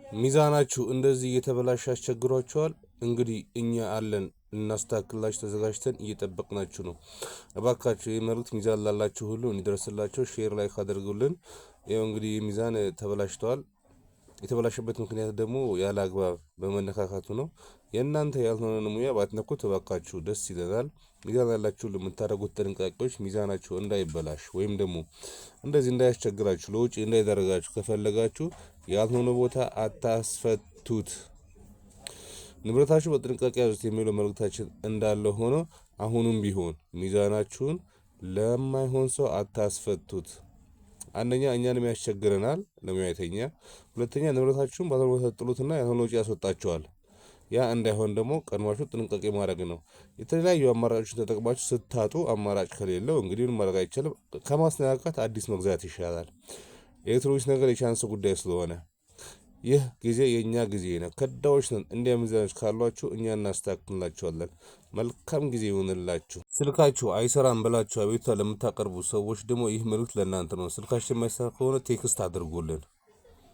ሚዛናችሁ እንደዚህ እየተበላሸ አስቸግሯችኋል። እንግዲህ እኛ አለን፣ ልናስተካክላችሁ ተዘጋጅተን እየጠበቅናችሁ ነው። እባካችሁ ይህ መልእክት ሚዛን ላላችሁ ሁሉ እንዲደርስላቸው share፣ like አድርጉልን። ይኸው እንግዲህ ሚዛን ተበላሽተዋል። የተበላሸበት ምክንያት ደግሞ ያለ አግባብ በመነካካቱ ነው። የእናንተ ያልሆነን ሙያ ባትነኩት እባካችሁ ደስ ይለናል። ሚዛን ያላችሁ ለምታደርጉት ጥንቃቄዎች ሚዛናችሁ እንዳይበላሽ ወይም ደግሞ እንደዚህ እንዳያስቸግራችሁ፣ ለውጭ እንዳይዳረጋችሁ ከፈለጋችሁ ያልሆነ ቦታ አታስፈቱት። ንብረታችሁ በጥንቃቄ ያዙት የሚለው መልእክታችን እንዳለ ሆኖ አሁንም ቢሆን ሚዛናችሁን ለማይሆን ሰው አታስፈቱት። አንደኛ እኛንም ያስቸግረናል ለሙያተኛ፣ ሁለተኛ ንብረታችሁን ባልሆነ ቦታ ጥሉትና ያልሆነ ወጪ ያስወጣችኋል። ያ እንዳይሆን ደግሞ ቀድማችሁ ጥንቃቄ ማድረግ ነው። የተለያዩ አማራጮችን ተጠቅማችሁ ስታጡ አማራጭ ከሌለው እንግዲህ ምን ማድረግ አይቻልም። ከማስነካካት አዲስ መግዛት ይሻላል። ኤሌክትሮኒክስ ነገር የ chance ጉዳይ ስለሆነ ይህ ጊዜ የእኛ ጊዜ ነው። ከዳዎች ነን። እንዲያ ሚዛኖች ካሏችሁ እኛ እናስተካክልላችኋለን። መልካም ጊዜ ይሆንላችሁ። ስልካችሁ አይሰራም ብላችሁ አቤቱታ ለምታቀርቡ ሰዎች ደግሞ ይህ መልእክት ለእናንተ ነው። ስልካችሁ የማይሰራ ከሆነ text አድርጉልን።